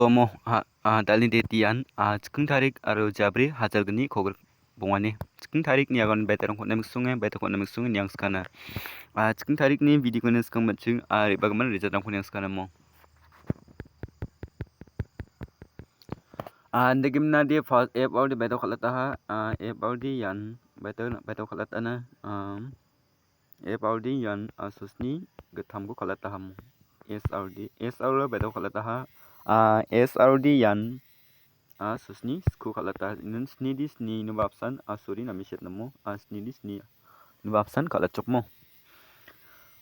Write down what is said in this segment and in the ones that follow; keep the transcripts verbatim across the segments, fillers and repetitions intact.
Omo, a, a, dalni date ian, a, chiking tarik aro jabri hajalgni kogrik bongani. Chiking tarikni agon baitokon kona miksonge, baitokon kona miksonge niangskana. A, chiking tarikni video-koni skang matching, a, re·bagimin result-rangko niangskana mo. A, indegimna de first F R D baitok kal·ataha, a, F R D ian baitok, baitok kal·atana, a, F R D ian, a, sosni gittamko kal·atahamo. S R D, S R baitok kal·ataha, a, S R D ian, a, sosni sku kal·ata. Inan sni di sni inoba apsan, a, sori name siatnamo, a, sni di sni inoba apsan kal·atchokmo.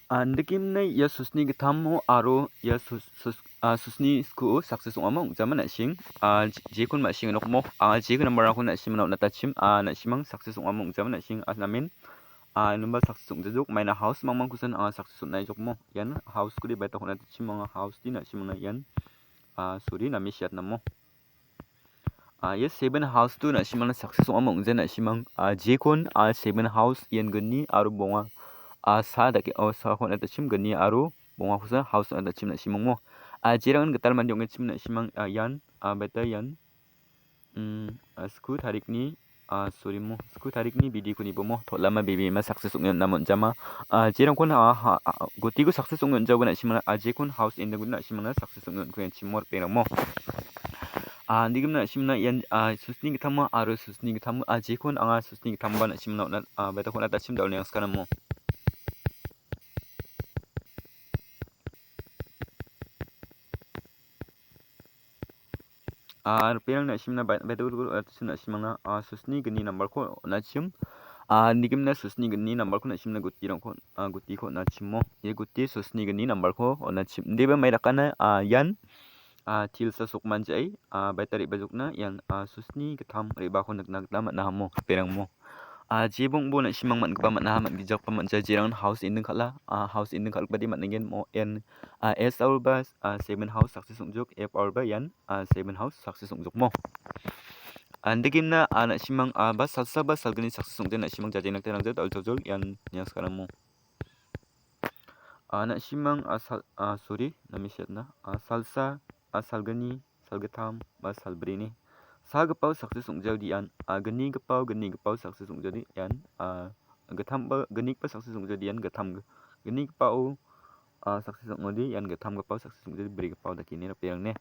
A, indegimna ia sosni gittamo aro ia sos-, sos-, a, sosni skuo success ong·amo ong·jama na·sing, a, je-, jekon ma·sing nokmo, a, jekon nambarangko na·simna on·atachim, a, na·simang success ong·amo ong·jama na·sing, a, namen, a, inonba success ong·jajok, maina house mangmangkosan anga success on·aijokmo. Ian house-kode baitok on·atachim anga house-de na·simangna ian, a, sori name siatnamo. A, ia seven house-to na·simangna success ong·amo ong·ja na·simang, a, jekon, a, seven house ian gni aro bonga, a, sa dake, o, sako on·atachim gni aro bongakosa house on·atachim na·simangmo. A, jerangan gital mande ong·achim na·simang, a, ian, a, beta ian, mm, a, sku tarikni, a, sorimo, sku tarikni video-ko nibomo, tol·ama bebe ma success ong·e on·na mon·jama. A, jerangkon ha, ha, ha, gotiko success ong·e on·jaoba na·simana, a, jekon house ending-ko na·simana success ong·e on·kuenchimo ripengrangmo. A, nigimna na·simana ian, a, sosni gittamo aro sosni gittamo, a, jekon anga sosni gittamba na·simana on·a, a, beta on·atachim dal·nia skanamo. A, ripengrang na·simna bai-, baitagurgur, a, na·simangna, a, sosni gni nambarko on·achim. A, nigimna sosni gni nambarko na·simna gutirangko, a, gutiko on·achimo. Ia guti sosni gni nambarko on·achim. Indiba mai dakana, a, ian, a, tilsa sokmanjai, a, baita re·bajokna ian, a, sosni gittam re·bako nikna gita man·a hamo, ripengrangmo. A, jebongbo na·simang man·gipa man·a, man·gijakba man·ja, jerangan house ending kal·a, a, house ending kal·gipade man·engen mo, ian, a, S R ba, a, seven house success ong·jok, F R ba ian, a, seven house success ong·jokmo. Andegimna, a, na·simang, a, ba salsa ba salgni success ong·ja na·simang jajeng nakta rangjak dal·jajol ian niangsakaramo. A, na·simang, a, sal-, a, sorry, name siatna. A, salsa, a, salgni, salgittam, ba salbrini. Sagipao success ong·jaode ian, a, gnigipao, gnigipao success ong·jaode ian, a, gittamba, gnigipao success ong·jaode ian, gittam, gnigipao, a, success ong·ode ian, gittamgipao success ong·jaode brigipao dakene ripengrang ne.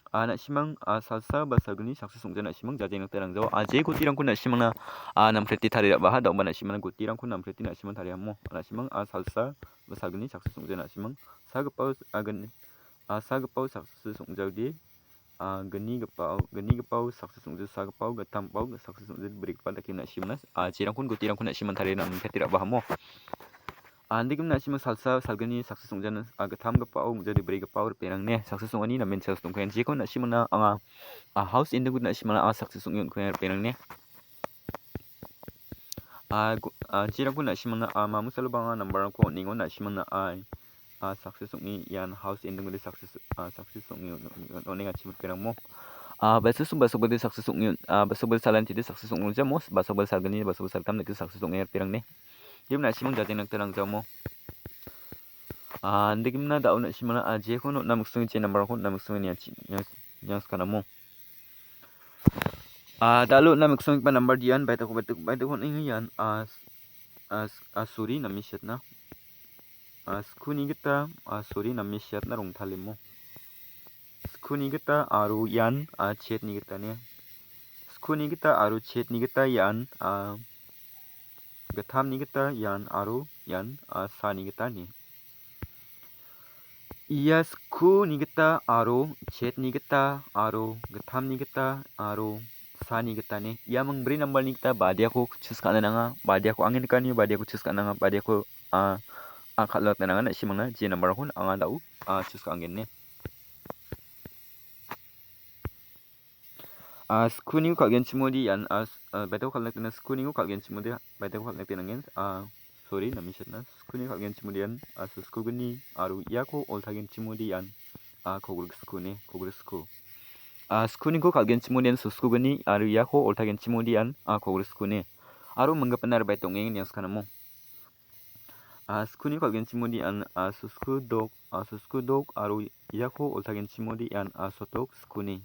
A, na·simang, a, salsa ba salgni success ong·ja na·simang jajeng nakta rangjao. A, je gutirangko na·simangna, a, nampreti tarie ra·baha, daoba na·simangna gutirangko nampreti na·simang tariamo. Na·simang, a, salsa ba salgni success ong·ja na·simang sagipao, a, gni-, a, sagipao success ong·jaode, a, gnigipao, gnigipao success ong·ja, sagipao, gittambao success ong·ja, brigipao dake na·simangna, a, jerangkon gutirangko na·simang tarie nampreti ra·bahamo. Andegimna na·simang salsa salgni success ong·jana, a, gittamgipao ong·jade brigipao ripengrang ne success ong·ani namen sales dongkaenjiko na·simangna anga, a, house ending-ko na·simangna anga success ong·e on·kuenga ripengrang ne. A, gu-, a, jerangko na·simangna, a, mamung salo bang·a nambarrangko on·engon na·simangna, a, a, success ong·e ian house ending-ode success, a, success ong·e on-, on-, on-, on·engachim ripengrangmo. A, basosong basokbade success ong·e on-, a, basokbade salantide success ong·e on·jamo, basokbade salgni, basokbade salgittam dake success ong·e ripengrang ne. Dim na·simang jajeng nakta rangjamo. A, andegimna da·o na·simana, a, jekon on·na miksonge je nambarrangko on·na miksonge niachi-, nias-, niaskanamo. A, da·o on·na miksonggipa nambar dian, baitako, baitako, baitako on·enga ian, a, s-, a, s-, a, sorry, name siatna. A, skuni gita, a, sorry, name siatna rongtalemo. Skuni gita aro ian, a, chetni gita ne. Skuni gita aro chetni gita ian, a, gittamni gita ian aro ian, a, sani gita ne. Ia skuni gita aro chetni gita aro gittamni gita aro sani gita ne. Ia mingbri nambarni gita badiako choose ka·na nanga. Badiako angen nikani, badiako choose ka·na nanga. Badiako, a, a, kal·atna nanga. Na·simangna je nambarrangkon anga da·o, a, choose ka·angen ne. A, skuniko kal·genchimode ian, a, s-, a, baitako kal·na gita skuniko kal·genchimode, baitako kal·na gita nangen, a, sorry, name siatna. Skuniko kal·genchimode ian, a, soskogni aro iako oltagenchimode ian, a, kogrik skune, kogrik sko. A, skuniko kal·genchimode ian soskogni aro iako oltagenchimode ian, a, kogrik skune. Aro minggipin aro baita ong·enga niangsakanamo. A, skuni kal·genchimode ian, a, sosku dok, a, sosku dok aro iako oltagenchimode ian, a, sotok skuni.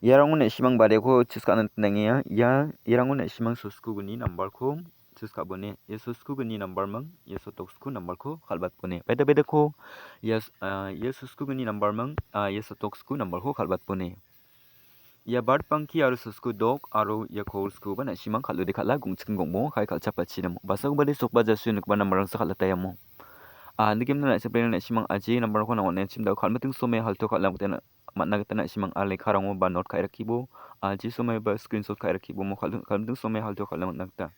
Iarango na·simang bareko choose ka·na nangenga. Ia, iarango na·simang soskugni nambarko choose ka·bone. Ia soskugni nambarmang, ia sotok sku nambarko kal·batbone. Baita baitako ia s-, a, ia soskugni nambarmang, a, ia sotok sku nambarko kal·batbone. Ia bart bangki aro sosku dok aro ia kol skuba na·simang kal·ode kal·a, gongchikin gongbongo kai kal·chapatchi namo. Basakobade sokba jasu nikba nambarangsa kal·ataiamo. A, nikimna na·siprena na·simang aji nambarko nang·on·enchim dao kalmiting some halto kal·na gita na-, man·a gita na·simang a lekkarango ba note ka·e rakkibo, a, ji somaiba screenshot ka·e rakkibo mo kal-, kalmiting somai halto kal·na man·a gita.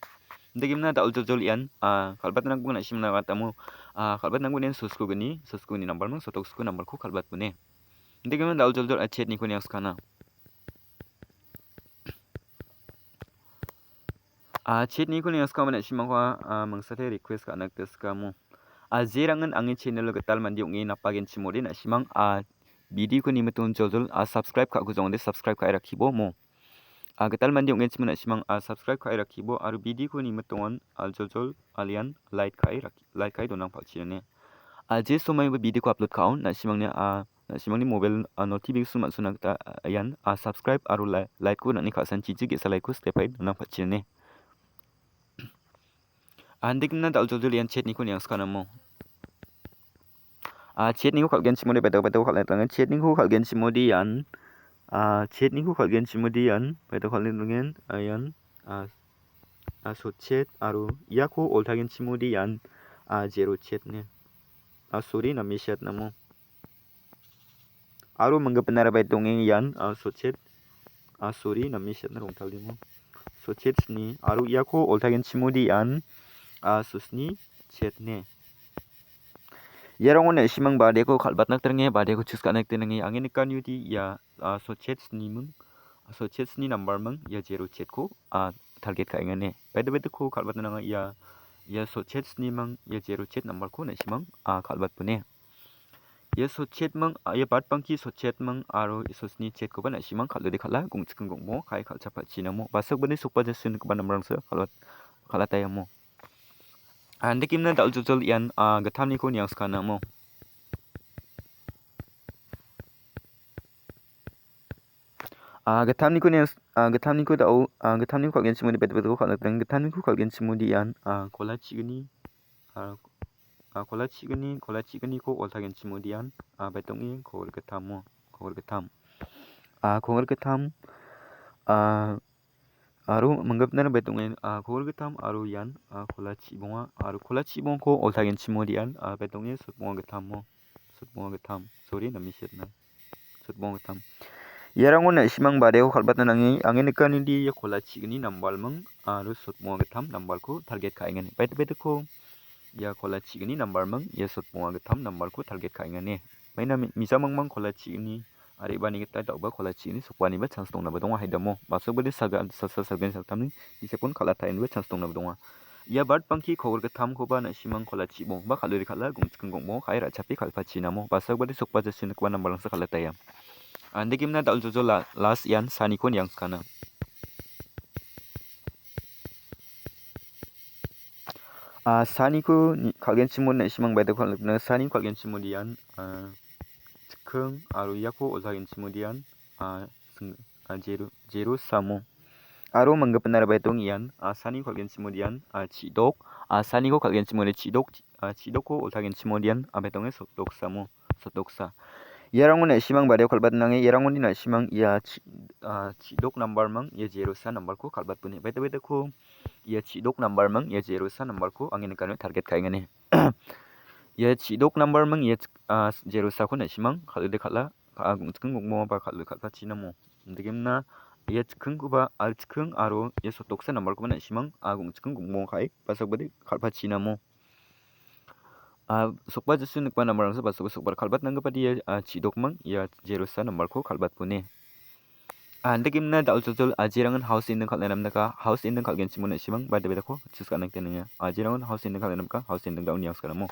Nikimna da·o joljol ian, a, kal·batna nanggipa na·simang na·gatamo, a, kal·batna nanggipa ian soskugni, soskugni nambarmang sotok sku nambarko kal·batbone. Nikimna da·o joljol a chetniko niangskana. A, chetniko niangskama na·simangko a, a, mangsate request ka·na gita sikamo. A, jerangin angni channel-o gital mande ong·e napagenchimode na·simang a, videoko nimiton joljol a, subscribe ka·kujongode subscribe ka·e rakkibo mo. A, gital mande ong·enchimo na·simang a, subscribe ka·e rakkibo aro videoko nimitongon a, joljol alian like ka·e rakki-, like ka·e donang palchirane. A, je somaiba videoko upload ka·on na·simangni a, na·simangni mobile, a, notification man·sona gita, a, ian, a, subscribe aro li-, like-ko nang·ni ka·sanchiji ge·sa like-ko step-ae donang palchirane. Andikna dal·joljol ian chetniko niangskana mo. A, chetniko kal·genchimode baita baitako kal·na gita nangen. Chetniko kal·genchimode ian, a, chetniko kal·genchimode ian baita kal·na nangen. A, ian, a, a, sotchet aro iako oltagenchimode ian, a, zero chet ne. A, sorry, name chet namo. Aro manggipa narabai dongeng ian, a, sotchet, a, sorry, name chetna rongtalimo. Sotchet sni, aro iako oltagenchimode ian, a, sosni chet ne. Iarango na·simang badeko kal·batna gita nange, badeko choose ka·na gita nange, ange nikanio di ia, a, sotchet sniming, sotchet sni nambarming ia zero chetko, a, target ka·enga ne. Baita baitako kal·batna nanga ia, ia sotchet sniming ia zero chet nambarko na·simang, a, kal·batbone. Ia sotchetming, a, ia batbangki sotchetming aro ia sosni chetkoba na·simang kal·ode kal·a, gongchiking gongbongo kai kal·chapatchi namo. Basakbani sokba jasu nikgipa nambarangsa kal·at-, kal·ataiamo. Andikimna dal·joljol ian, a, gittamniko niangskana mo. A, gittamniko nias-, a, gittamniko da·o, a, gittamniko kal·genchimode bet-, betko kal·ateng. Gittamniko kal·genchimode ian, a, kola chigni, a, a, kola chigni, kola chigniko oltagenchimode ian, a, betong·e kol gittamo, kol gittam. A, kol gittam, a, aro manggipnara betong·e, a, kol gittam aro ian, a, kola chibonga, aro kola chibongko oltagenchimode ian, a, betong·e sotbonga gittamo. Sotbonga gittam. Sorry, name chetna. Sotbonga gittam. Iarango na·simang badeko kal·batna nange, ange nikanidi ia kola chigni nambalming aro sotbonga gittam nambalko target ka·enga ne. Baita baitako ia kola chigni nambalming, ia sotbonga gittam nambalko target ka·enga ne. Maina mi-, misamangmang kola chigni, a·re·bani gita da·oba kola chigni sokbaniba chance dongnaba donga haidamo. Basakbade saga, salsa, salgni, salgittamni gisepon kal·ataenba chance dongnaba donga. Ia bat bangki kogor gittamkoba na·simang kola chibongba kal·ode kal·a, gongchiking gongbongo ka·e ra·chape kal·pachi namo. Basakbade sokba jasu nikgipa nambalrangsa kal·ataia. Andikimna dal·joljol la-, last ian saniko niangskana. A, saniko ni-, kal·genchimode na·simang baita kal·, saniko kal·genchimode ian, a, chikking aro iako oltagenchimode ian, a, sing-, a, zero, zero samo. Aro manggipin narabai tong ian, a, saniko kal·genchimode ian, a, chi·dok, a, saniko kal·genchimode chi·dok, chi-, a, chi·dokko oltagenchimode ian, a, betong·e sotdok samo, sotdoksa. Iarango na·simang badeo kal·batna nange, iarangoni na·simang ia chi-, a, chi·dok nambarmang, ia zero sa nambarko kal·batbone. Baita baitako ia chi·dok nambarmang, ia zero sa nambarko ange nikano target ka·enga ne. Ia chi·dok nambarmang ia chik-, a, zero sako na·simang kal·ode kal·a, ka-, a, gongchiking gongbongoba kal·, kal·pachi namo. Indegimna ia chikkingkoba, a, chikking aro ia sotdoksa nambarkoba na·simang, a, gongchiking gongbongo ka·e, basakbade kal·pachi namo. A, sokba jasu nikgipa nambarangsa basakba sokbar kal·batnanggipa dia, a, chi·dokmang ia zero sa nambarko kal·batbone. Andikimna dal·joljol ajirangan house ending kal·na namdaka, house ending kal·genchimode na·simang, baita baitako choose ka·na gita nange. Ajirangan house ending kal·na namdaka, house ending da·o niangskana mo.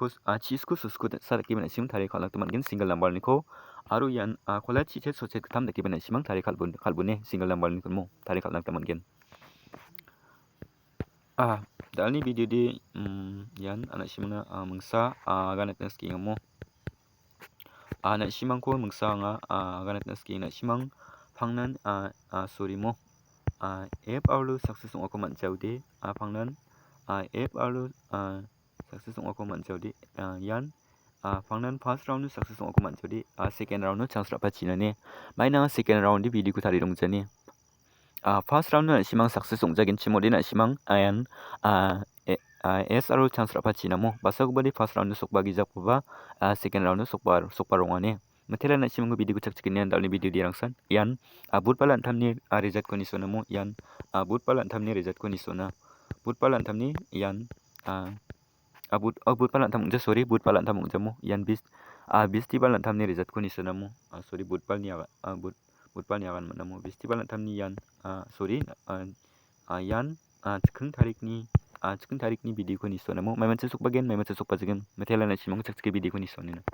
a·chiko, a, chisko susko de-, sa dakeba na·simang tarie kal·na gita man·gen single number-niko. Aro ian, a, kola chichet sochet gittam dakeba na·simang tarie kal·bon-, kal·bone single number-niko mo tarie kal·na gita man·gen. A, da·alni video-de, mm, ian a na·simangna, a, mingsa, a, aganatna skienga mo. A, na·simangko mingsa anga, a, aganatna skienga na·simang pangnan, a, a, sorry mo. A, F R-o success ong·ako man·jaode, a, pangnan, a, F R-o, a, success ong·ako man·jaode, a, ian, a, pangnan first round-o success ong·ako man·jaode, a, second round-o chance ra·pachina ne. Maina second round-de video-ko tarie dongjani. A, first round-o na·simang success ong·jagenchimode na·simang, a, ian, a, e-, a, S R-o chance ra·pachina mo. Basakobade first round-o sokba gijakboba, a, second round-o sokba, sokba rongane. Mitela na·simangko video-ko chakchikene da·alni video-de rangsan. Ian, a, budbal antamni, a, result-ko nisona mo. Ian, a, budbal antamni result-ko nisona. Budbal antamni ian, a, a, bud-, a, budbal antam ong·ja, sorry, budbal antam ong·jamo. Ian bis-, a, bistibal antamni result-ko nisona mo. A, sorry, budbalni aga-, a, bud-, budbalni agan man·amo. Bistibal antamni ian, a, sorry, a, a, ian, a, chiking tarikni, a, chiking tarikni video-ko nisona mo. Maimancha sokbagen, maimancha sokbajagen. Mitela na·simangko chakchike video-ko nisonina.